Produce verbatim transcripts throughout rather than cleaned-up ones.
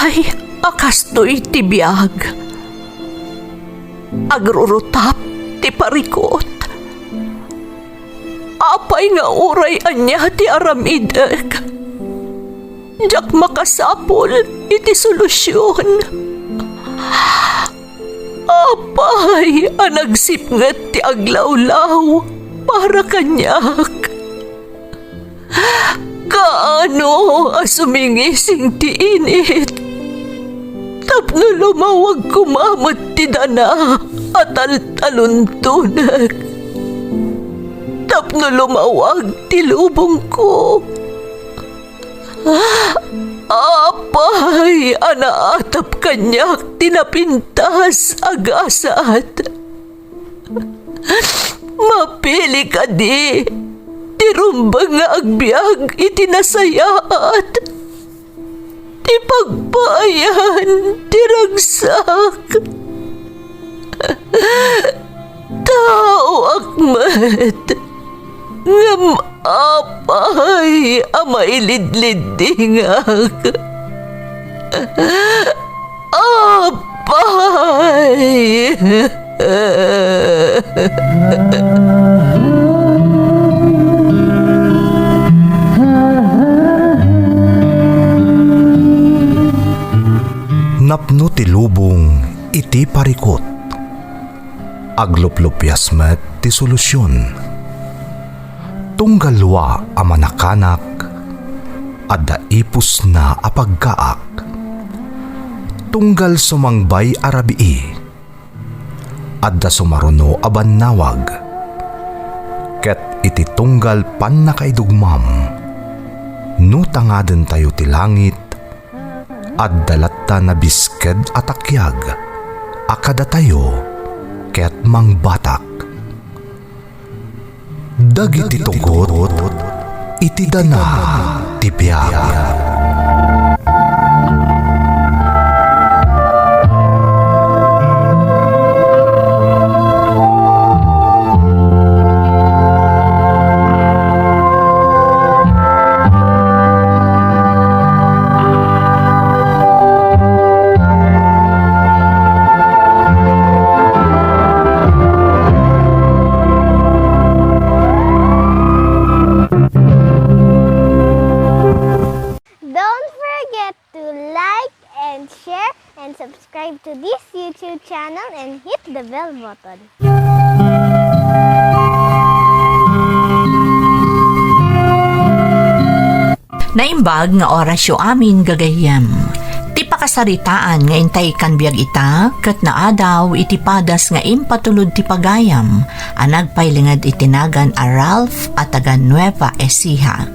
Ay, a kastoy ti biag. Agrurutap ti parikut. Apay nga uray ania ti aramidek, diak makasapul iti solusion. Apay a nagsipnget ti aglawlaw para kaniak? Kaano a sumingising ti init tapno lumawag koma met ti dana a taltaluntonek, tapno lumawag ti lubongko? Apay a naatap kaniak ti napintas a gasat? Mapili kadi ti rumbeng nga agbiag iti nasayaat, ti pagpaayan ti ragsak? Taoak met, ngem apay a mailidliddingak? Apay! Napno ti lubong iti parikut. Agluplupias met ti solusion. Tunggal dua a manakanak, adda ipusna a pagkaak. Tunggal sumangbay a rabii, adda sumaruno a bannawag. Ket iti tunggal pannakaidugmam, no tangadentayo ti langit, adda latta nabisked a takiag a kadatayo ket mangbatak. Dagiti tugot iti dana ti biag. Don't forget to like and share and subscribe to this YouTube channel and hit the bell button. Naimbag nga orasyo amin, gagayyem. Ti pakasaritaan nga intay kan biag ita ket naadaw iti padas nga impatulod ti pagayam a nagpailinged iti nagan a Ralph a taga Nueva Ecija.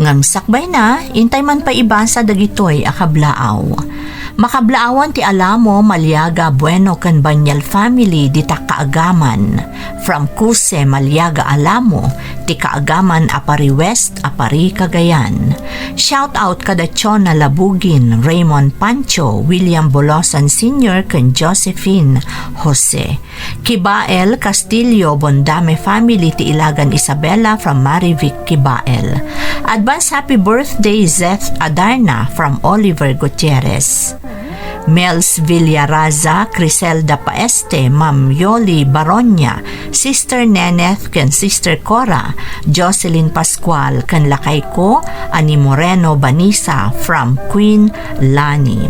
Ngem sakbayna, intay man pay ibasa dagitoy a kablaaw. Makablaawan ti Alamo, Maliaga, Bueno ken Banyal family dita kaagaman. From Cuse, Maliaga, Alamo, ti kaagaman a Pari West a Pari Cagayan. Shout out kada Chona Labugin, Raymond Pancho, William Bolosan Senior ken Josephine Jose. Kibael Castillo Bondame family ti Ilagan Isabela from Marivic Kibael. Advance happy birthday, Zeth Adarna from Oliver Gutierrez. Mels Villaraza, Criselda Paeste, Ma'am Yoli Baronia, Sister Neneth ken Sister Cora, Jocelyn Pascual ken lakayko a ni Moreno Banisa from Queen Lani.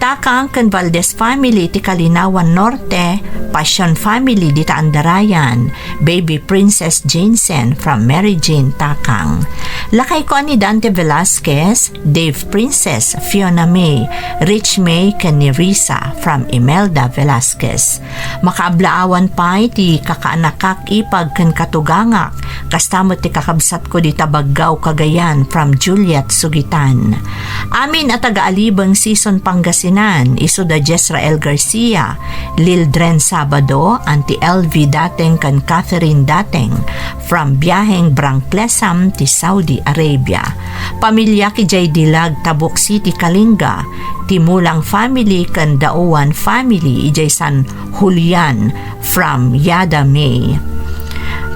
Takang ken Valdez family ti Kalinawan Norte, Passion family dita Andarayan, Baby Princess Jensen from Mary Jane Takang. Lakayko a ni Dante Velasquez, Dave Princess, Fiona May, Rich May ken ni Risa from Imelda Velasquez. Makaablaawan pay ti kakaanakak, ipag ken katugangak, kasta met ti kakabsatko dita Baggao, Cagayan from Juliet Sugitan. Amin a taga Alibeng, Sison, Pangasinan, isuda Jesrael Garcia, Lildren Sabado, Auntie Elvie Dateng ken Catherine Dateng from Biaheng, Brangklesam ti Saudi Arabia. Pamiliak idiay Dilag, Tabuk City, Kalinga, ti Mulang family ken Daowan family idiay San Julian from Yada May.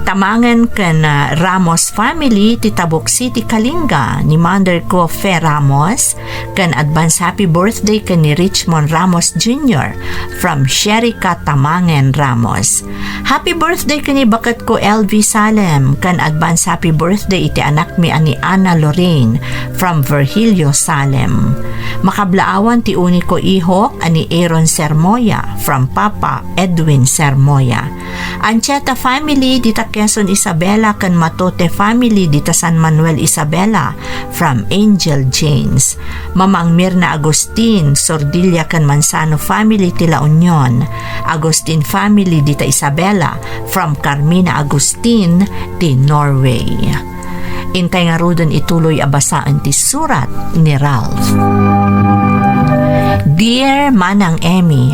Tamangen ken, ah, Ramos family ti Tabuk City, Kalinga, ni Mother ko, Fe Ramos, ken advance happy birthday ken ni Richmond Ramos Junior from Sherika Tamangen Ramos. Happy birthday ken ni baket ko, L V Salem, ken advance happy birthday iti anakmi a ni Ana Lorraine from Virgilio Salem. Makablaawan ti uni ko ihok a ni Aaron Sermoya from Papa Edwin Sermoya. Anchieta family dita Quezon, Isabela, ken Matote family dita San Manuel, Isabela, from Angel James. Mamang Mirna Agustin, Sordilia ken Manzano family ti La Union. Agustin family dita Isabela, from Carmina Agustin ti Norway. Intay ngaruden ituloy a basaen ti surat ni Ralph. Dear Manang Emmy,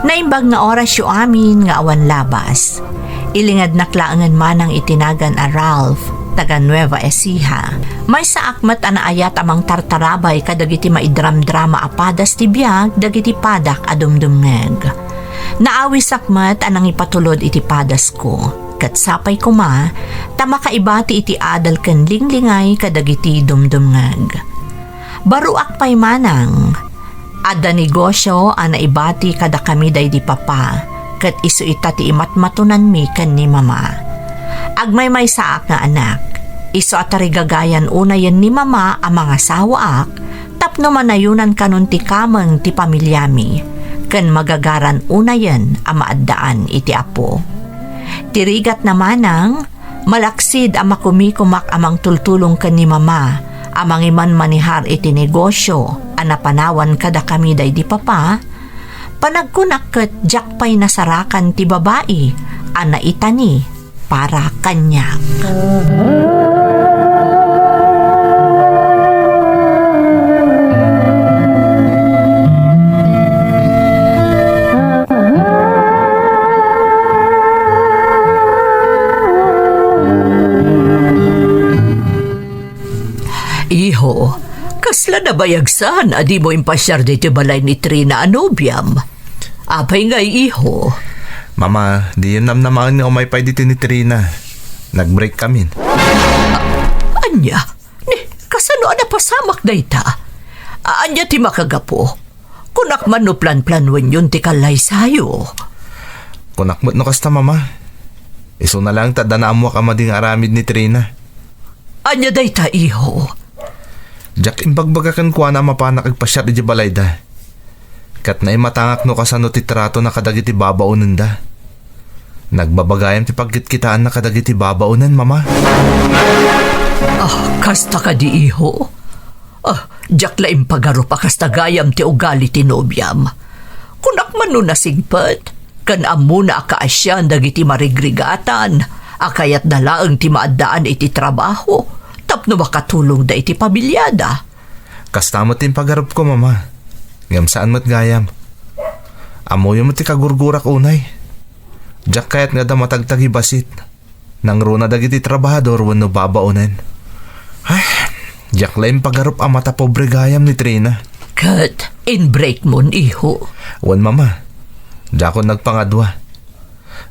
naimbag nga orasyo amin nga awan labas. Ilingednak laengen manang iti nagan a Ralph, taga Nueva Ecija. Maysaak met a naayat a mangtartarabay kadagiti maidramdrama a padas ti biag dagiti padak a dumdumngeg. Naawisak met a nangipatulod iti padasko, ket sapay koma ta makaibati iti adal ken linglingay kadagiti dumdumngeg. Baruak pay manang, adda negosio a naibati kadakami daydi papa, ket isu ita ti imatmatonanmi ken ni mama. Agmaymaysaak nga anak, isu a tarigagayan unayen ni mama a mangasawaak, tapno manayunan kanon ti kameng ti pamiliami, ken magagaran unayen a maaddaan iti Apo. Ti rigatna manang, malaksid a makumikumak a mangtultulong ken ni mama a mangimanmanehar iti negosio a napanawan kadakami daydi papa, panagkunak ket diak pay nasarakan ti babai a naitani para kaniak. Iho, kasla nabayag saan a dimo impasiar ditoy balay ni Trina a nobiam? Apay ngay, iho? Mama, diyon namnamaen nga umay pay ditoy ni Trina. Nag-break kamin. A-, ania? Ni, kasano a napasamak dayta? A-, ania ti makagapu? Kunak man no planplanuenyon ti kallaysayo. Kunak met no kasta, Mama. Isuna laeng ta adda naammoak a madi nga aramid ni Trina. Ania dayta, iho? Diak imbagbaga kenkuana a mapanak agpasiar idiay balayda. Ket naimatangak no kasano ti tratona kadagiti babaonenda. Nagbabagayam ti pagkitkitaanna kadagiti babaonen, Mama. Ah, kasta kadi, iho? Ah, diak la impagarup a kasta gayam ti ugali ti nobiam. Kunak man no nasigpet, ken ammona a kaasian dagiti marigrigatan a kayatda laeng ti maaddaan iti trabaho tapno makatulongda iti pamiliada. Kasta met ti impagarupko, Mama. Ngem saan met gayam. Ammoyo met ti kagurgurak unay. Diak kayat nga adda matagtagi bassit. Nangruna dagiti trabahador wenno babaonen. Ay, diak la impagarup a matapobre gayam ni Trina. Ket inbreakmon, iho? Wen, Mama. Diakon nagpangadua.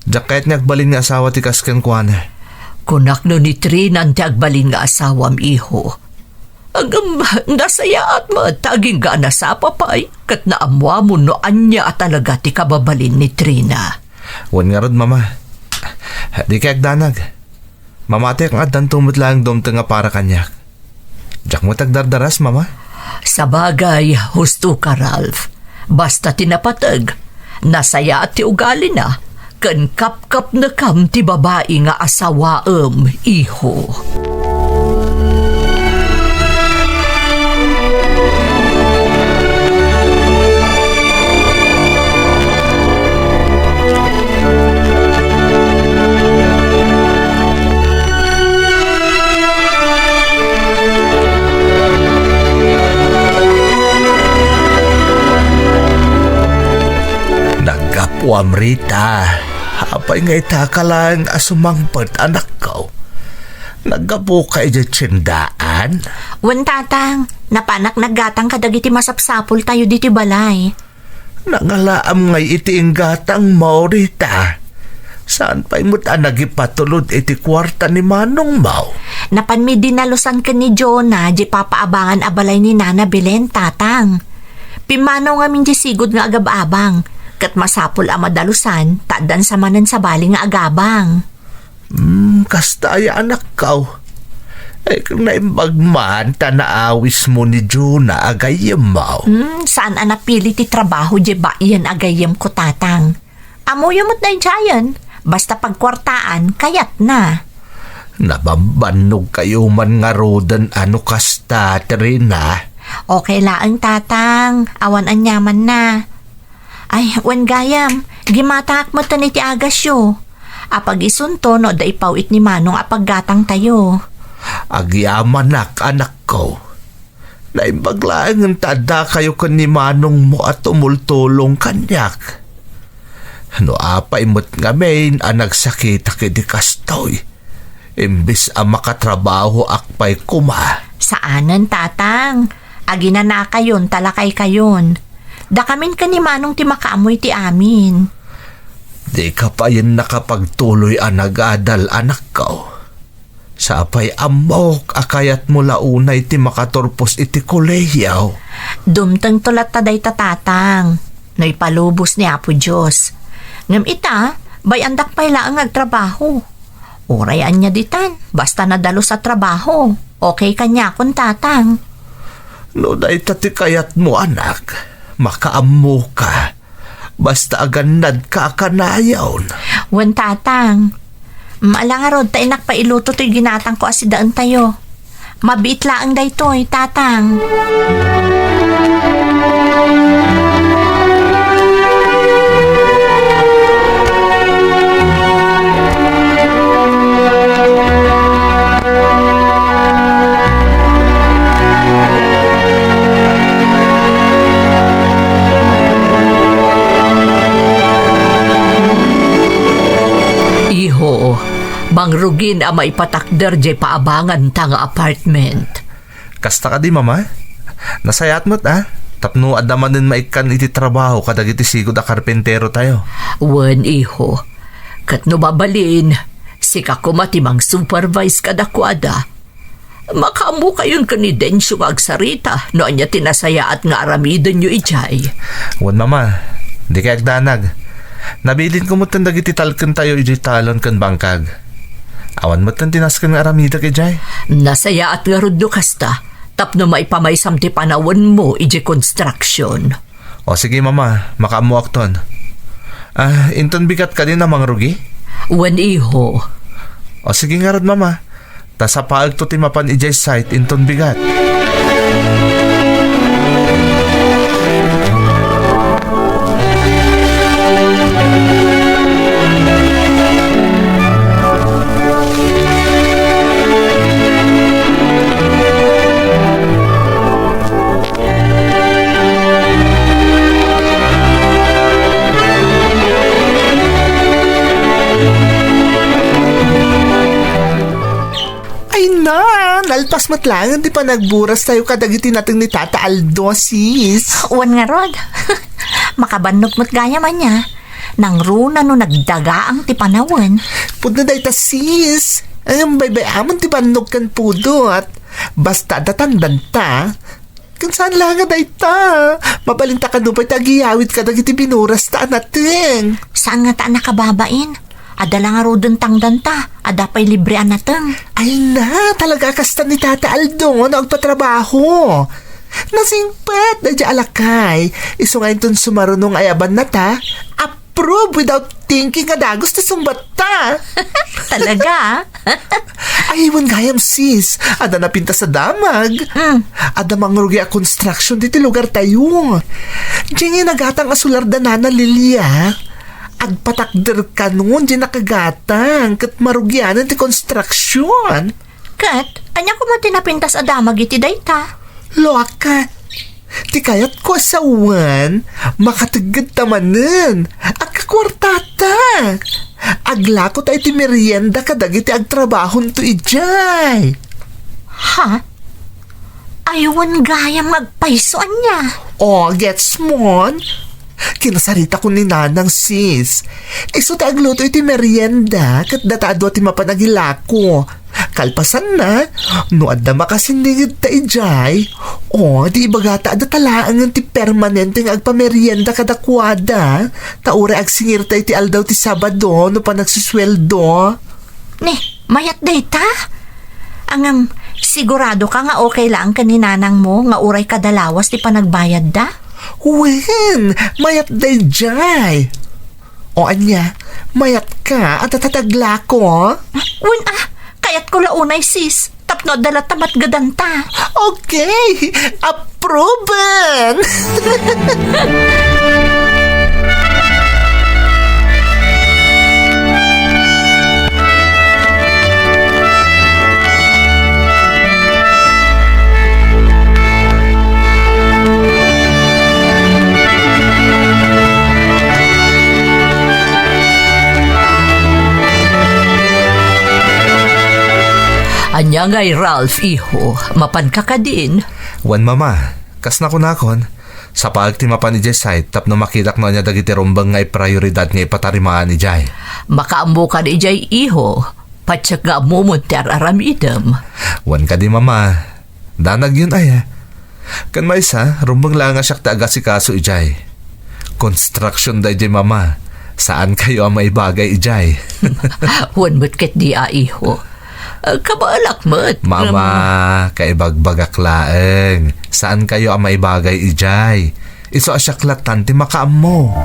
Diak kayat nga agbalin nga asawa ti kas kenkuana. Kunak no ni Trinan ti agbalin nga asawam, iho. Agam, nasayaat met ta agingga a nasapa pay ket naammuamon no ania a talaga ti kababalin ni Trina. Wen ngarud, Mama. Dikay agdanag. Mamatiak nga addanto met laeng dumteng a para kaniak. Diak met agdardaras, Mama. Sabagay, husto ka, Ralph. Basta ti napateg, nasayaat ti ugalina, ken kapkapnekam ti babai nga asawaem, iho. Naggapuam, Rita. Apay nga ita ka laeng a sumangpet, anakko? Naggapuka idiay tiendaan? Wen, Tatang. Napanak naggatang kadagiti masapsapultayo ditoy balay. Nangalaam ngay iti inggatangmo, Rita. Saan pay met a nagipatulod iti kuarta ni manongmo? Napanmi dinalusan ken ni Jonah, di papaabangan a balay ni Nana Belen, Tatang. Pimmanaw ngamin di sigud nga agab-abang, ket masapul a madalusan, ta addan sa manen sabali nga agabang. Hmm, kasta aya, anakko. Ay, naimbag man ta naawismo ni Jonah a gayyemmo. Hmm, saan a napili ti trabaho di bayan a gayyemko, Tatang. Ammoyo met daydiayen, basta pagkuartaan, kayatna. Nabambannogkayo man ngaruden a no kasta, Trina. Okay laeng, Tatang. Awan aniamanna. Ay, wen gayam, gimataak metten iti agasyo. Apag-isunto no adda ipaw-it ni Manong a paggatangtayo. Agyamanak, anakko. Naimbag laengen ta addakayo ken ni manongmo a tumultulong kaniak. No apay met ngamin a nagsakitak idi kastoy, imbes a makatrabahoak pay koma. Saanen, Tatang. Aginanakayon ta lakaykayon. Dakamin ken ni Manong ti makaammo iti amin. Dika payen nakapagtuloy a nagadal, anakko. Sapay ammok a kayatmo la unay ti makaturpos iti kolehiyo. Dumtengto latta dayta, Tatang, no ipalubos ni Apo Dios. Ngem ita, bay-andak pay laeng nga agtrabaho. Uray ania ditan, basta nadalus a trabaho, okay kaniakon, Tatang. No dayta ti kayatmo, anak, makaammoka. Basta agannadka a kanayon. Wen, Tatang. Mm, ala ngarud, ta innak pay iluto toy ginatangko a sidaentayo. Mabiit laeng daytoy, Tatang. Iho, mangrugin a maipatakder diay paabanganta nga apartment. Kasta kadi, Mama? Nasayaat met, a? Tapno adda manen maikkan iti trabaho kadagiti sigud a karpinterotayo. Wen, iho. Ket no mabalin, sika koma ti mang-supervise kadakuada. Makaammokayon ken ni Dencio nga agsarita no ania ti nasayaat nga aramidenyo idiay. Wen, Mama, dikay agdanag. Nabilinko metten dagiti talkentayo idiay talon ken bangkag. Awan metten ti nasken nga aramidek idiay. Nasayaat ngarud no kasta, tapno maipamaysam ti panawenmo idiay construction. O sige, Mama, makaammoakton. Ah, inton bigat kadi a mangrugi? Wen, iho. O sige ngarud, Mama. Ta sapaekto ti mapan idiay site inton bigat. Ay na, nalpas met laeng ti panagburas tayo kadagiti nateng ni Tata Aldo, sis. Wen ngarud. Makabannog met gayam ania. Nangruna no nagdagaang ti panawen. Pudno dayta, sis. Ay, baybay-amon ti bannog ken pudot. Basta adda tangdanta. Ken saan la nga dayta. Mabalinta kano pay ti agiyawid kadagiti binurasta a nateng. Saan ngata a nakababain? Adda la ngaruden tangdanta, adda pay libre a nateng. Ay na, talaga kasta ni Tata Aldo no agpatrabaho. Nasingpet daydiay a lakay. Isu nga inton sumaruno nga ayabannata, approve without thinking nga dagus ti sungbatta. Talaga? Ay, wen gayam, sis. Adda napintas a damag. Mm. Adda mangrugi a construction ditoy lugartayo. Diay nga nagatang a solar da Nana Lilia. Agpatakder kano diay nakagatang ket marugianen ti construction. Ket, ania koma ti napintas a damag iti dayta? Loka, ti kayatko a sawen, makateggedta manen. Agkakuartata. Aglakota iti merienda kadagiti agtrabahonto idiay. Ha? Ay, wen gayam nga agpayso ania? O, gets mon? Kinasaritakon ni Nanang, sis. Isu ti agluto iti merienda, ket data a dua ti mapan agilako. Kalpasanna, no adda makasindingedta idiay, o, di ibagata adda talaengen ti permanente nga agpamerienda kadakuada, ta uray agsingirta iti aldaw ti Sabado no panagsusueldo. Ne, mayat dayta? Ngem, sigurado ka nga okay laeng ken ni nanangmo nga uray kada lawas ti panagbayadda? Wen, mayat daydiay. O ania, mayat ka, adda ti aglako? Wen a, kayatko la unay, sis, tapno adda latta matgedanta. Okay, approven! Ania ngay, Ralph, iho, mapanka kadin? Wen, Mama, kas nakunakon, sapaek ti mapan idiay site tapno makitak no ania dagiti rumbeng nga iprioridad nga ipatarimaan idiay. Makaammokan idiay, iho. Patiek nga ammomon ti ar-aramidem. Wen kadi, Mama, danagyon aya. Ken maysa, rumbeng laeng a siak ti agasikaso idiay. Construction daydiay, Mama. Saankayo a maibagay idiay. Wen met ketdi a, iho. Kabaelak met. Mama, kaibagbagak laeng. Saankayo a maibagay idiay. Isu a siak lattan ti makaammo.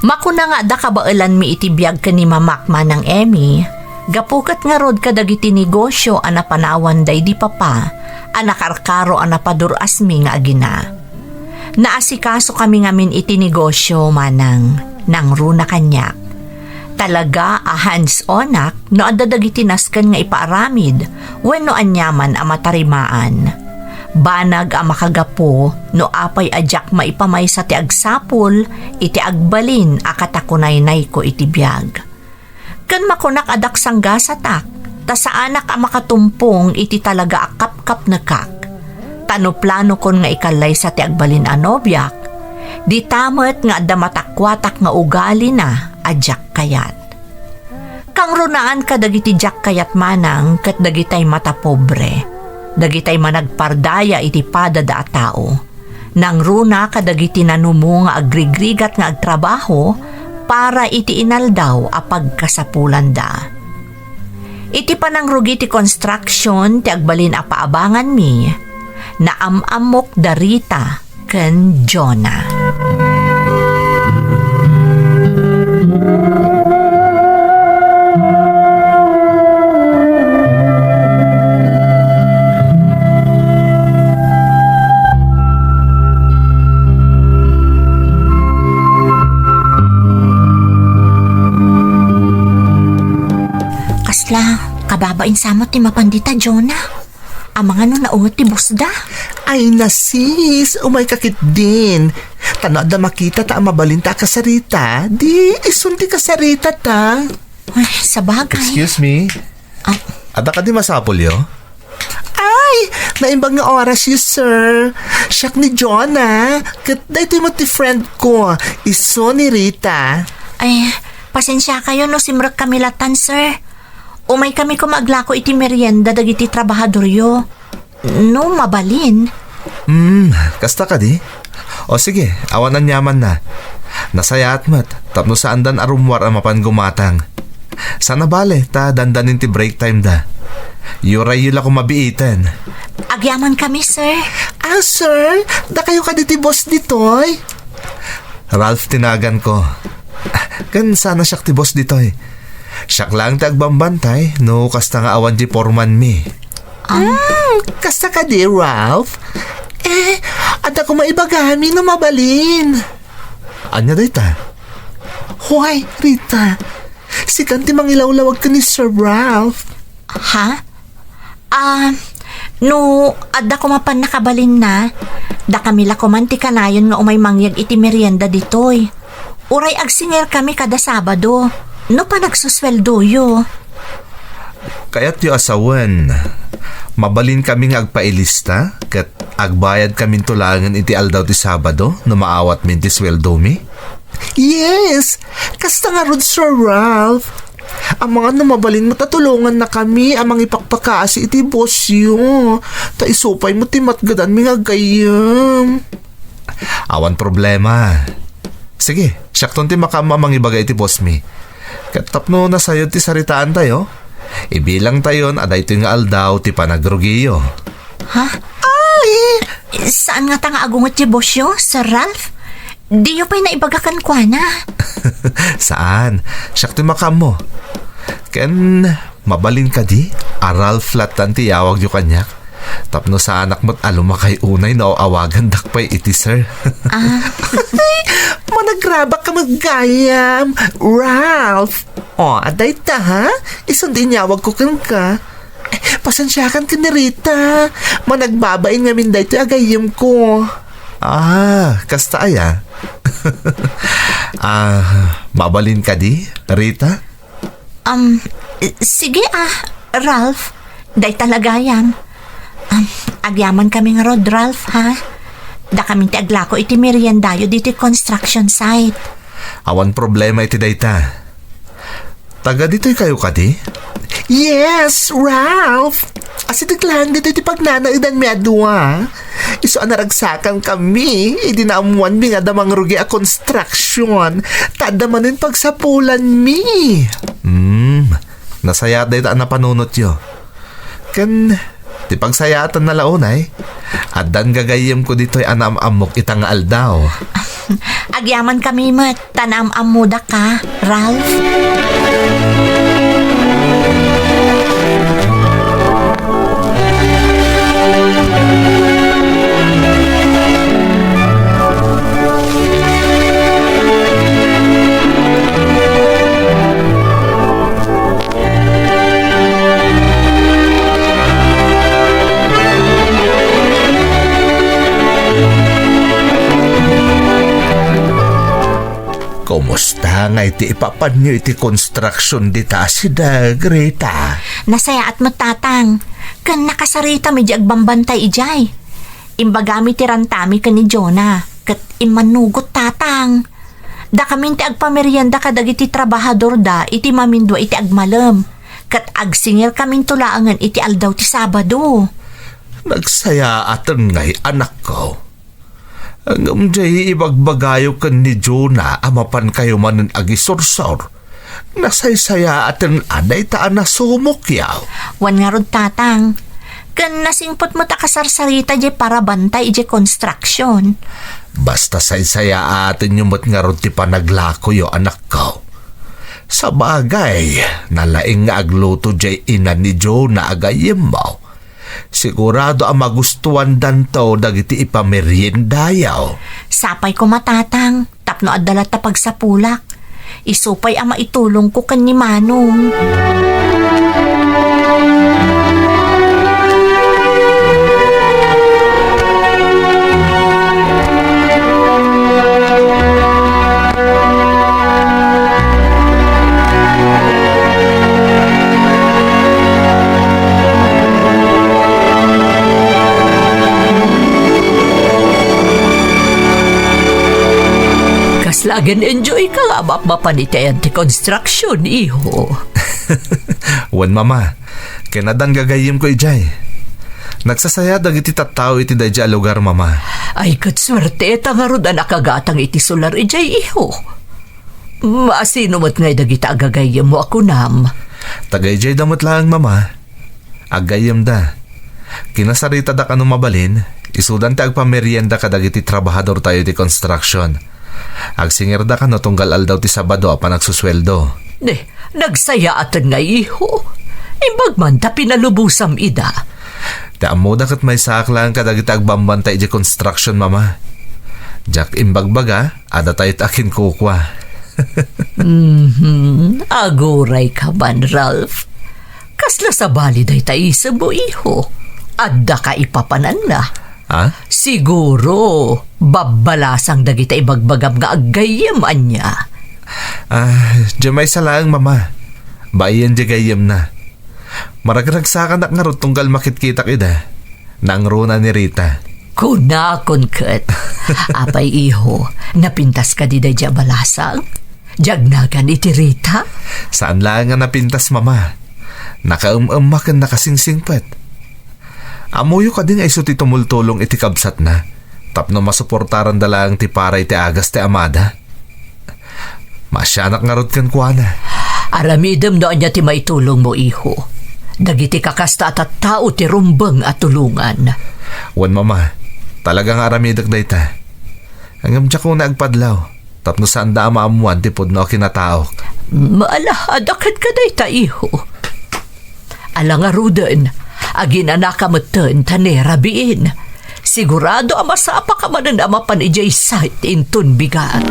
Makuna nga adda kabaelanmi iti biag ken ni Mamak, Manang Emmy, gapu ket ngarud kadagiti negosio a napanawanda idi Papa a nakarkaro a napadur-asmi nga agina. Naasikasokami ngamin iti negosio, Manang, nangruna kaniak. Talaga a hands-onak no adda dagiti nasken nga ipaaramid wenno aniaman a matarimaan. Banag a makagapu no apay a diak maipamaysa ti agsapul iti agbalin a katakunaynayko iti biag. Ken makunak a daksanggasatak, ta saanak a makatumpong iti talaga a kapkapnekak. Ta no planokon nga ikallaysa ti agbalin a nobiak, dita met nga adda matakuatak nga ugalina a diak kayat. Kangrunaan kadagiti diak kayat, Manang, ket dagitay matapobre, dagitay managpardaya iti padada a tao. Nangruna kadagiti nanumo nga agrigrigat nga agtrabaho para iti inaldaw a pagkasapulanda. Iti panangrugi ti construction ti agbalin a paabanganmi, naam-ammok da Rita ken Jonah. Kasla kababain sa met ti mapan dita, Jonah. Amangan no naunget ti boss da? Ay na, sis, umayka ketdin. Ta no adda makitata a mabalinta a kasarita, di isun ti kasaritata. Ay, sabagay. Excuse me? Ah. Adda kadi masapulyo? Ay, naimbag nga orasyo, sir. Siak ni Jonah. Ket daytoy met ti friend ko. Isu ni Rita. Ay, pasensiakayo no simrekkami latan, sir. Umaykami koma aglako iti merienda dagiti trabahadoryo. No mabalin. Hmm, kasta kadi? O sige, awan aniamanna. Nasayaat met, tapno saandan a rummuar a mapan gumatang. Sana bale, ta dandanin ti break time da. Urayyo la koma biiten. Agyamankami, sir. Ah, sir? Dakayo kadi ti boss ditoy? Ralph ti naganko. Ken sana siak ti boss ditoy. Siak laeng ti agbambantay no kasta nga awan di foreman mi. Ah. Hmm, kasta kadi, Ralph? Eh, adda koma ibagami no mabalin. Ania dayta? Huay, Rita. Sikan ti mangilawlawag ken ni Sir Ralph. Ha? Ah, no adda koma pannakabalinna, dakami la koman ti kanayon nga umay mangyeg iti merienda ditoy. Uray agsingirkami kada Sabado, no panagsusueldoyo. Kayatyo a sawen, mabalinkami nga agpailista ket agbayadkaminto laengen iti aldaw ti Sabado no maawatmin ti sueldomi? Yes! Kasta ngarud, Sir Ralph. Amangan no mabalinmo ta tulongannakami a mangipakpakaasi iti bossyo. Ta isu pay met ti matgedanmi nga aggayyem. Awan problema. Sige, siakton ti makaammo a mangibaga iti bossmi. Ket tapno nasayod ti saritaantayo, ibilangtayon a daytoy nga aldaw ti panagrugiyo. Ha? Ay! Saan ngata nga agunget ti bossyo, Sir Ralph? Diyo pay naibaga kenkuana? Saan. Siak ti makaammo. Ken mabalin kadi a Ralph lattan ti iyawagyo kaniak? Tapno saanak met a lumakay unay no awagandak pay iti sir. Ah. Managrabak ka met gayam, Ralph. O, adda ita, ha? Isun ti inyawagko kenka. Eh, pasensiakan ken ni Rita. Managbabain ngamin daytoy a gayyemko. Ah, kasta aya? Ah, mabalin kadi, Rita? Um, sige, ah, Ralph. Dayta la gayam. Um, agyamankami ngarud, Ralph, ha? Dakamin ti aglako iti meriendayo ditoy construction site. Awan problema iti dayta. Taga ditoy kayo kadi? Yes, Ralph! Asideg laeng ditoy ti pagnanaedanmi a dua. Isu a naragsakankami idi naammoanmi nga adda mangrugi a construction, ta adda manen pagsapulanmi. Hmm, nasayaat dayta a napanunotyo. Ken ti pagsayaatanna la unay, addan gagayyemko ditoy a naam-ammok ita nga aldaw. Agyamankami met ta naam-ammodaka, Ralph. Kumusta ngay ti ipapanyo iti konstruksion dita a sideg, Rita? Nasayaat met, Tatang. Ken nakasaritam idi agbambantay idiay. Imbagami ti rantami ken ni Jonah, ket immannugot, Tatang. Dakamin ti agpamerienda kadagiti trabahadorda iti mamindua iti agmalem, ket agsingirkaminto laengen iti aldaw ti Sabado. Nagsayaaten ngay, anakko. Ngem diay ibagbagayo ken ni Jonah a mapankayo manen agisursor, nasaysayaaten a dayta a nasumokyo. Wen ngarud, Tatang. Ken nasingpet met a kasarsarita diay parabantay idiay konstruksion. Basta saysayaatenyo met ngarud ti panaglakoyo, anakko. Sabagay, nalaing nga agluto diay ina ni Jonah a gayyemmo. Sigurado a magustuandanto dagiti ipameriendayo. Sapay koma, Tatang, tapno adda latta pagsapulak. Isu pay a maitulongko ken ni Manong. Kasla agen-enjoy ka nga mapmapan iti ayan ti construction, iho. Wen, Mama, ken addan gagayyemko idiay. Nagsasayaat dagiti tattao iti daydiay a lugar, Mama. Ay, ket suerte ta ngarud a nakagatang iti solar idiay, iho. Maasino met ngay dagita a gagayyemmo a kunam? Taga idiayda met laeng, Mama. Aggayyemda. Kinasaritadak a no mabalin, isudan ti agpamerienda kadagiti trabahadortayo iti construction. Agsingirda kano tunggal aldaw ti Sabado a panagsusueldo. Ne, nagsayaaten ngay, iho. Imbag man ta pinalubosam ida. Ti ammoda ket maysaak laeng kadagiti agbambantay idiay construction, Mama. Diak imbagbaga, adda tayo ti akinkukua. Mhm. Aguray ka man, Ralph. Kasla sabali dayta isem mo, iho? Adda ka ipapananna? Ha? Siguro, babbalasang dagita ibagbagam nga aggayyem, ania? Ah, diay maysa laeng, Mama. Baien diay gayyemna. Maragragsakanak ngarud tunggal makitkitak ida. Nangruna ni Rita. Kunakon ket. Apay, iho, napintas kadi daydiay a balasang? Diay agnagan iti Rita? Saan laeng a napintas, Mama. Nakaem-emma ken nakasingsingpet. Ammoyo kadi nga isu ti tumultulong iti kabsatna tapno masuportaranda laeng ti para iti agas ti amada? Maasianak ngarud kenkuana. Aramidem no ania ti maitulongmo, iho. Dagiti kakasta a tattao ti rumbeng a tulongan. Wen, Mama, talaga nga aramidek dayta. Ngem diak unay agpadlaw tapno saanda a maammoan ti pudno a kinataok. Maala, adda kenka dayta, iho. Ala ngaruden, aginanaka metten ta ne rabiin. Sigurado a masapaka manen a mapan idiay site inton bigat.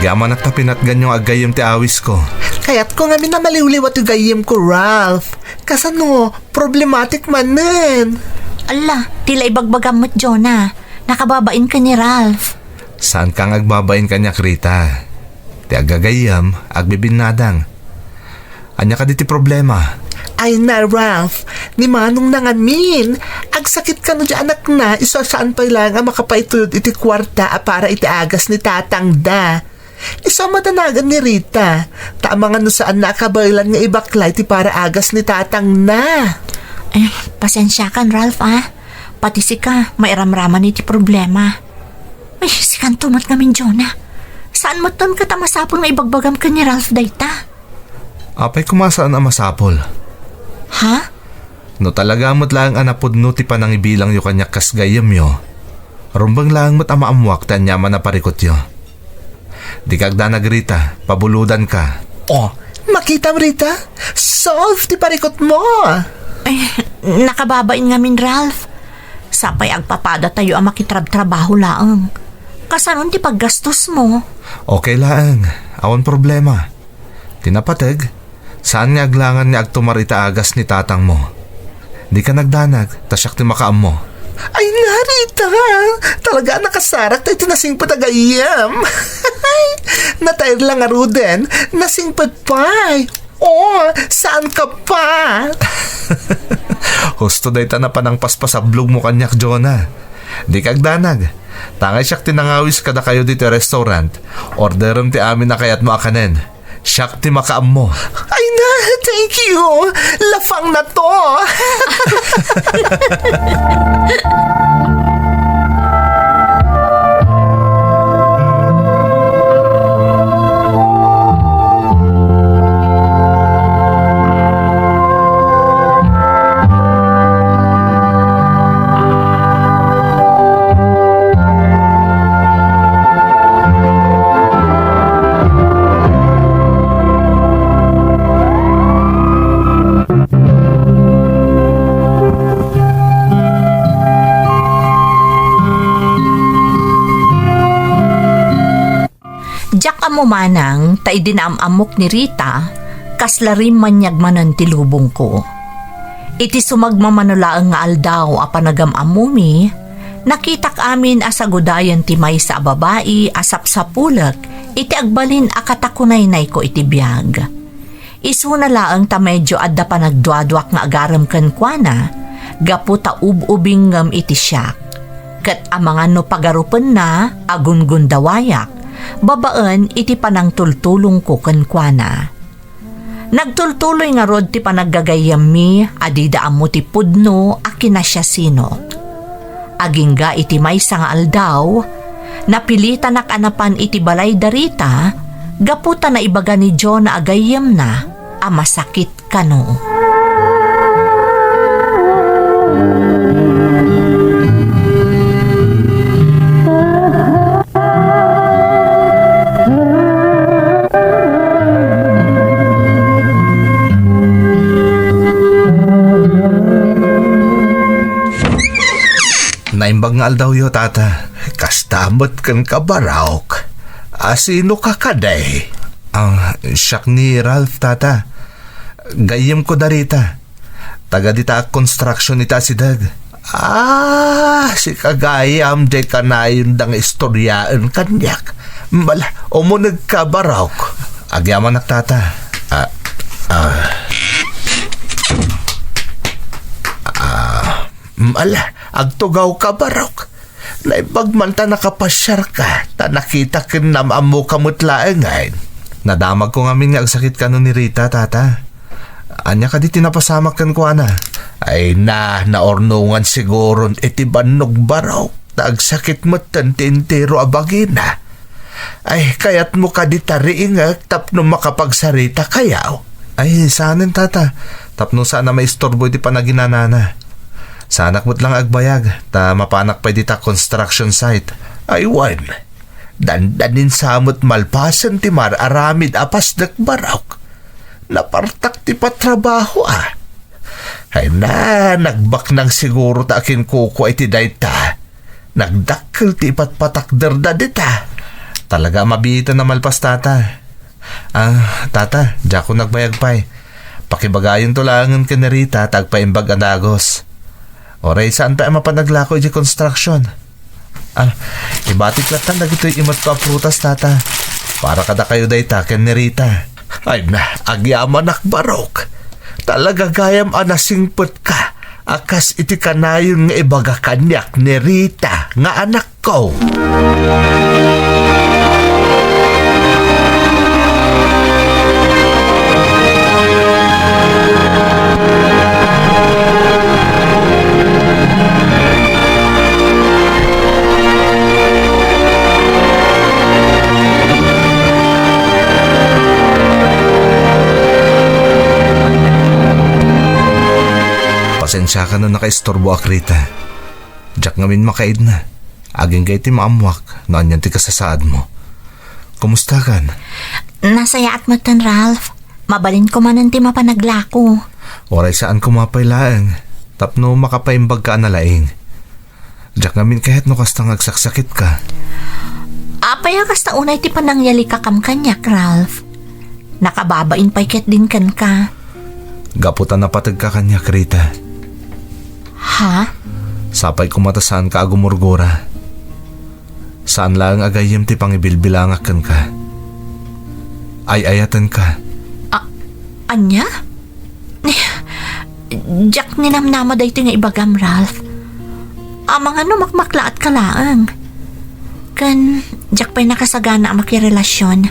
Agyamanak ta pinatganyo nga aggayyem ti awisko. Kayatko ngamin a maliwliwa ti gayyemko, Ralph. Kasano, problematic manen. Ala, ti la ibagbagam met, Jonah. Nakababain ken ni Ralph. Saanka nga agbabain kaniak, Rita. Ti aggagayyem, agbibinnadang. Ania kadi ti problema? Ay na, Ralph, ni Manong na ngamin. Agsakit kano diay anakna, isu a saan pay laeng a makapaitulod iti kuarta a para iti agas ni tatangda. Isu a madanagan ni Rita, ta amangan no saanna a kabaelan nga ibaklay ti para agas ni tatangna. Eh, pasensiakan, Ralph, ah. Pati sika, mairamraman iti problema. Ay, sikanto met ngamin, Jonah. Saan metten ket a masapul nga ibagbagam ken ni Ralph dayta? Apay koma saan a masapul? Ha? No talaga met laeng a napudno ti panangibilangyo kaniak kas gayyemyo, rumbeng laeng met a maammoak ti aniaman a parikutyo. Dika agdanag, Rita, pabulodanka. Oh, makitam, Rita? Solve ti parikutmo! Ay, nakababain ngamin, Ralph. Sapay agpapadatayo a makitrabtrabaho laeng. Kasanon ti paggastosmo? Okay laeng, awan problema. Ti napateg, saan nga aglangan nga agtumar ita agas ni tatangmo. Dika nagdanag, ta siak ti makaammo. Ay, Rita, talaga a nakasarak ta iti nasingpet a gayyem. Natayr la ngaruden, nasingpet pay. Oh, saan ka pa? Husto dayta a panangpaspasablogmo kaniak, Jonah. Dika agdanag. Tangay siak ti nangawis kadakayo ditoy restaurant. Orderem ti amin a kayatmo a kanen. Siak ti makaammo. Ay na, thank you. Lafang na to. Diak ammo manang ta idi naam-ammok ni Rita, kasla rimmaniag manen ti lubongko. Iti sumagmamano laeng nga aldaw a panagam-ammomi, nakitak amin a sagudayen ti maysa a babai a sapsapulek iti agbalin a katakunaynayko iti biag. Isuna laeng ta medio adda panagduaduak nga agarem kenkuana gapu ta ub-ubingngem iti siak, ket amangan no pagarupenna a gungundawayak babaen iti panangtultulongko kenkuana. Nagtultuloy ngarud ti panaggagayyemmi a dida ammo ti pudno a kinasiasinok. Agingga iti maysa nga aldaw, Napilitanak a napan iti balay da Rita gapu ta naibaga ni John a gayyemna a masakit kano. Naimbag nga aldawyo, Tata. Kasta met kenka, Barok. A, sinoka kadi? Ah, siak ni Ralph, Tata. Gayyemko da Rita. Taga dita a construction ita a sideg. Ah, sika gayam, diay kanayonda nga istoriaen kaniak. Bala, umunegka, Barok. Agyamanak, Tata. Ah, ah. Ah, mm, ala, agtugawka, Barok. Naimbag man ta nakapasiarka, ta nakita ken naam-ammoka met laengen. Nadamagko ngamin nga agsakit kano ni Rita, Tata. Ania kadi ti napasamak kenkuana? Ay na, naurnongan siguron iti bannog, Barok, ta agsakit metten ti entero a bagina. Ay, kayatmo kadi ta riingek tapno makapagsarita kayaw? Ay, saanen, Tata. Tapno saan a maisturbo iti panaginanana. Saanak met la nga agbayag, ta mapanak pay dita construction site. Ay, wen. Dandanin sa met malpasen ti mar-aramid a pasdek, Barok. Napartak ti patrabaho, a. Ay na, nagbaknang siguro ta akinkuko iti dayta. Nagdakkel ti ipatpatakderda dita. Talaga a mabiitan a malpas, Tata. Ah, Tata, diakon agbayag pay. Pakibagayonto laengen ken ni Rita ta agpaimbag a dagus. Uray saan pay a mapan aglako idiay construction. Ah, ibatik lattan dagitoy imetko a prutas, Tata. Para kadakayo dayta ken ni Rita. Ay na, agyamanak, Barok. Talaga gayam a nasingpetka a kas iti kanayon nga ibaga kaniak ni Rita nga anakko. Pasensiakan no nakaisturboak, Rita. Diak ngamin makaidna. Agingga iti maammoak no anian ti kasasaadmo. Kumustakan? Nasayaat metten, Ralph. Mabalinko manen ti mapan aglako. Uray saan koma pay laeng, tapno makapaimbagka a nalaing. Diak ngamin kayaten no kasta nga agsaksakitka. Apay a kasta unay ti panangyalika kam kaniak, Ralph? Nakababain pay ketdin kenka. Gapu ta napategka kaniak, Rita. Ha? Sapay koma ta saanka a gumurgura. Saan laeng a gayyem ti pangibilbilangak kenka. Ay-ayatenka. A-, ania? Diak ninamnama daytoy nga ibagam, Ralph. Amangan no makmaklaatka laeng. Ken diak pay nakasagana a makirelasion.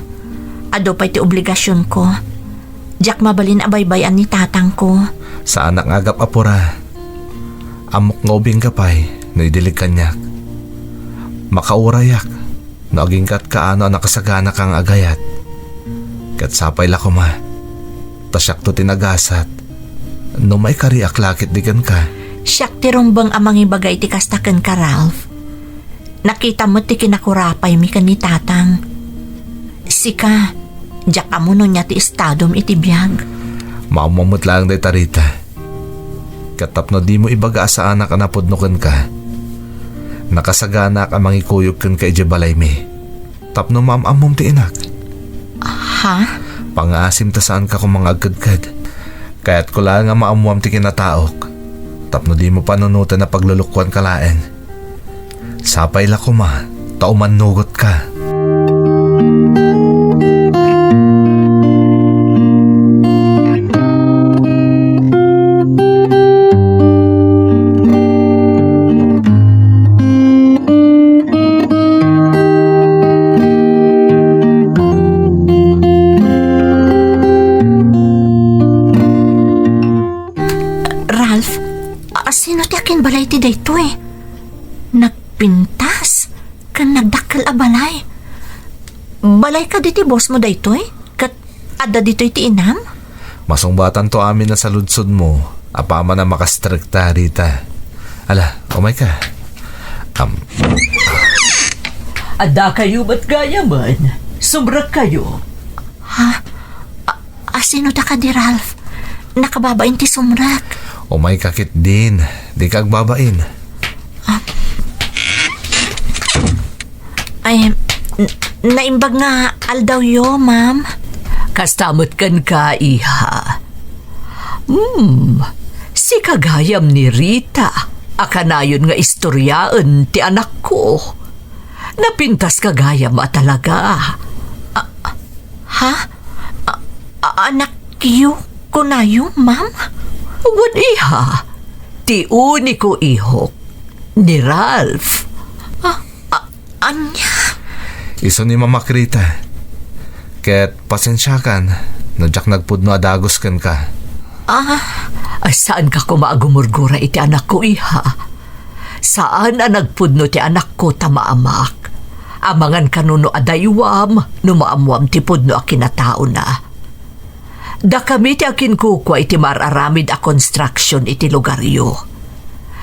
Adu pay ti obligasionko. Diak mabalin a baybay-an ni tatangko. Saanak nga agap-apura. Ammok nga ubingka pay no idilig kaniak. Makaurayak no aginggatka a nakasaganaka nga agayat. Ket sapay la koma, ta siakto ti nagasat no maikariak la ketdi kenka. Siak ti rumbeng a mangibaga iti kasta kenka, Ralph. Nakitam met ti kinakurapaymi ken ni Tatang. Sika, diak ammo no ania ti estadom iti biag. Maammuam met laeng dayta, Rita. Ket tapno dimo ibaga a saanak a napudno kenka, nakasaganaak a mangikuyog kenka idiay balaymi. Tapno maam-ammom ti inak. Ha? Pangngaasim ta saanka koma nga agkedked. Kayatko laeng a maammuam ti kinataok. Tapno dimo panunoten a paglulukoanka laeng. Sapay la koma ta umannugotka. Ralph, a-, sino ti akinbalay ti daytoy? Nagpintas? ken nagdakkel a balay. Balay kadi ti boss mo daytoy? Ket adda ditoy ti inam? Masungbatanto amin a saludsodmo, apaman a makastrekta, Rita. Ala, umayka. Am. Adda kayo met gayamen. Sumrekkayo. Ha? A-, asino da kadi, Ralph? Nakababain ti sumrek. Umayka ketdin. Dika agbabain. Ah. Ay, n-, naimbag nga aldawyo, ma'am. Kasta met kenka, iha. Hmm, sika gayam ni Rita a kanayon nga istoryaen ti anakko. Napintaska gayam a talaga. Ah, ha? A-, a-, anakyo kunayo, ma'am? Wen, iha. Ti uniko ihok, ni Ralph. Ah, a-, ania? Isu ni Mama Rita. Ket pasensiakan no diak nagpudno a dagus kenka. Ah, ay, saanka koma a gumurgura iti anakko, iha. Saan a nagpudno ti anakko ta maamak. Amangan kano no adaywam, no maammuam ti pudno a kinataona. Dakami ti akinkukua iti mar-aramid a construction iti lugaryo.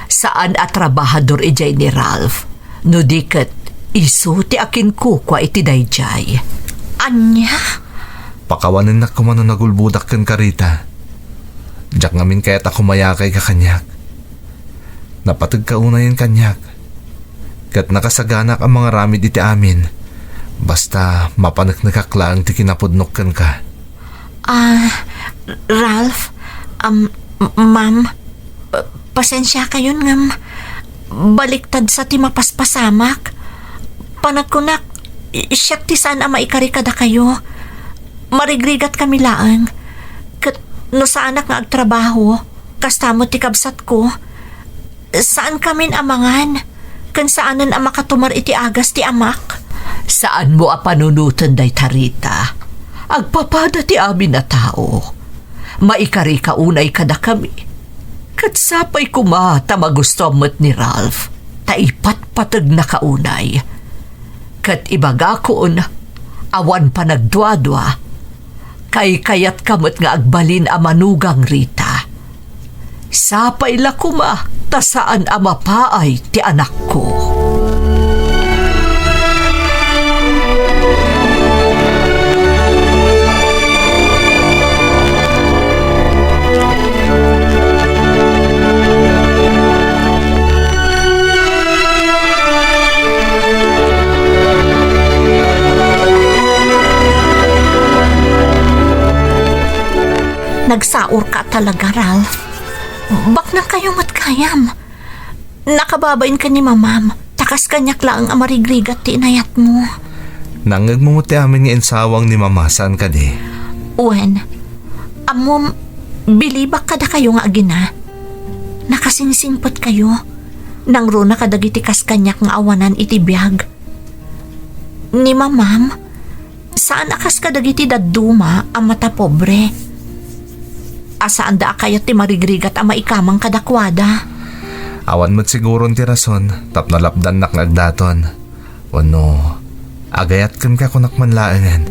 Saan a trabahador idiay ni Ralph, no di ket isu ti akinkukua iti daydiay. Ania? Pakawanennak koma no nagulbodak kenka, Rita. Diak ngamin kayat a kumayakayka kaniak. Napategka unayen kaniak, ket nakasaganak a mangaramid iti amin, basta mapaneknekak laeng ti kinapudnok kenka. Ah, Ralph, um, m-, ma'am, pa-, pasensiakayon ngem baliktad sa ti mapaspasamak. Panagkunak, i-, siak ti saan a maikari kadakayo. Marigrigat kami laeng. Ket no saanak nga agtrabaho, kasta met ti kabsatko, saan kamin a mangan, ken saanen a makatumar iti agas ti amak. Saanmo a panunoten dayta, Rita. Agpapada ti amin a tao. Maikarika unay kadakami. Ket sapay koma ta magustuam met ni Ralph, ta ipatpategnaka unay. Ket ibagakon, awan panagduadua, kaykayatka met nga agbalin a manugang, Rita. Sapay la koma ta saan a mapaay ti anakko. Nagsaorka talaga, Ralph. Baknang kayo met gayam. Nakababain ka ni Mamam, ta kas kaniak laeng a marigrigat ti inayatmo. Nangngegmo met ti amin nga insawang ni Mama, saan kadi? Wen, ammom, bilibak kadakayo nga agina. Nakasingsingpet kayo. Nangruna kadagiti kas kaniak nga awanan iti biag. Ni Mamam, saan a kas kadagiti dadduma a matapobre. A saanda a kayat ti marigrigat a maikamang kadakuada. Awan met siguron ti rason tapno lapdannak nga agdaton. Wenno, agayat kenka kunak man laengen.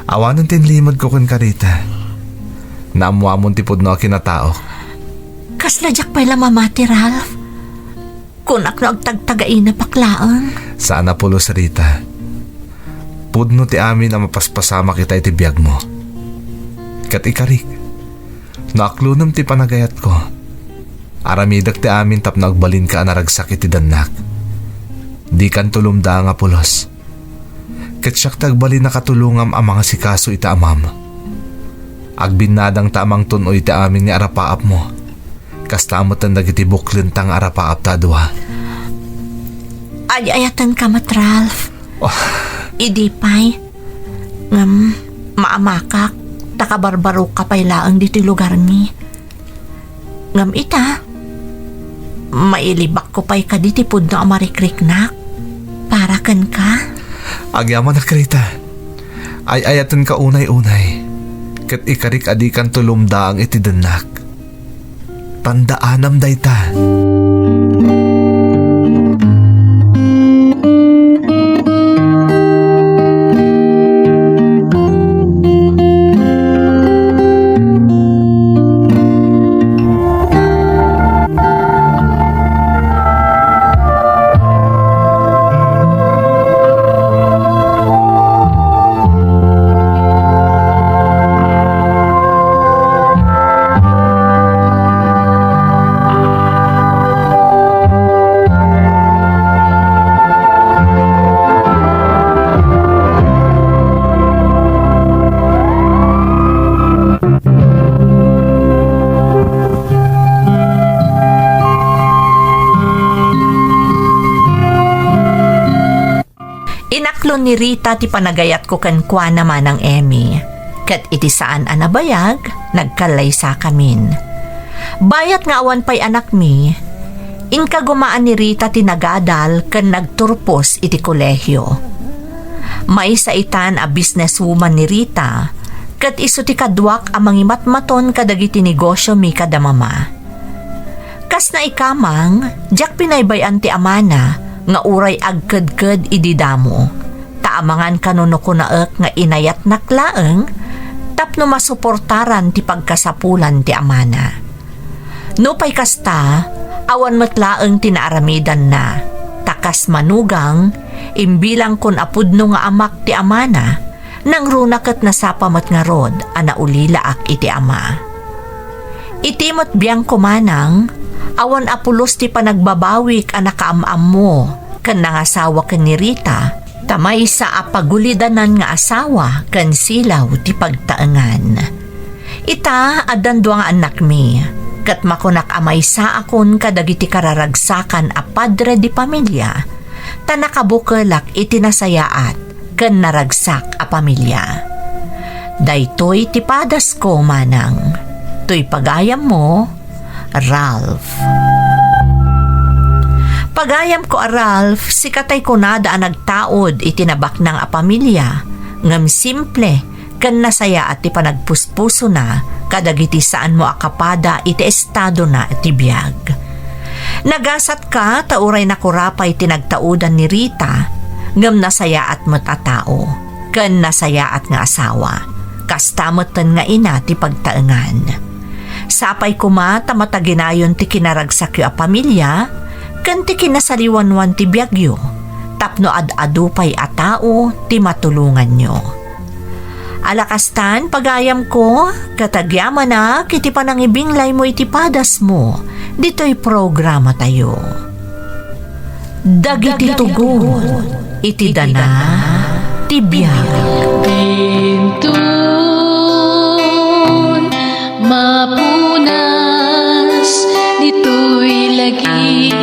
Awanen ti inlimedko kenka, Rita. Naammoamon ti pudno a kinataok. Kasla diak pay la mamati, Ralph. Kunak no agtagtagainapak laeng. Saan a pulos, Rita. Pudno ti amin a mapaspasamak ita iti biagmo. Ket ikarik, no aklonem ti panagayatko, aramidek ti amin tapno agbalinka a naragsak iti dannak. Dikanto lumdaang a pulos. Ket siak ti agbalin a katulongam a mangasikaso ita amam. Agbinnadangta a mangtun-oy iti amin nga arapaapmo. Kasta metten dagiti buklenta nga arapaapta a dua. Ay-ayatenka met, Ralph. Oh. Idi pay, ngem maamakak, ta kabarbaroka pay laeng ditoy lugarmi. Ngem ita, mailibakko pay kadi ti pudno a marikriknak para kenka. Agyamanak, Rita. Ay-ayatenka unay-unay, ket ikarik a dikanto lumdaang iti dennak. Tandaanam dayta. Inaklon ni Rita ti panagayatko kenkuana, Manang Emmy, ket iti saan a nabayag, nagkallaysakamin. Bayat nga awan pay anakmi, inkagumaan ni Rita ti nagadal ken nagturpos iti kolehio. Maysa itan a businesswoman ni Rita, ket isu ti kaduak a mangimatmaton kadagiti negosiomi kada mama. Kas naikamang, diak binaybay-an ti amana nga uray agkedked idi damo, ta amangan kano no kunaek nga inayatnak laeng tapno masuportaran ti pagkasapulan ti amana. Nupay kasta, awan met laeng ti naaramidanna, ta kas manugang, imbilangkon a pudno nga amak ti amana, nangruna ket nasapa met ngarud a naulilaak iti ama. Iti met biangko, Manang, awan a pulos ti panagbabawik a nakaam-ammo ken nangasawa ken ni Rita, ta maysa a pagulidanan nga asawa ken silaw ti pagtaengan. Ita, addan dua nga annakmi, ket makunak a maysaakon kadagiti kararagsakan a padre de pamilia, ta nakabukelak iti nasayaat ken naragsak a pamilia. Daytoy ti padasko, Manang. Toy pagayammo, Ralph. Pagayamko a Ralph, sika tay kunada a nagtaud iti nabaknang a pamilia, ngem simple ken nasayaat ti panagpuspusona kadagiti saanmo a kapada iti estadona ti biag. Nagasatka ta uray nakurapay ti nagtaudan ni Rita, ngem nasayaat met a tao, ken nasayaat nga asawa. Kasta metten nga ina ti pagtaengan. Sapay koma ta mataginayon ti kinaragsakyo a pamilia ken ti kinasaliwanwan ti biagyo, tapno ad-adu pay a tao ti matulonganyo. Ala kastan, pagayamko, ket agyamanak iti panangibinglaymo iti padasmo ditoy programatayo. Dagiti tugon iti dana ti biag. Dinton mapunas ditoy lagi.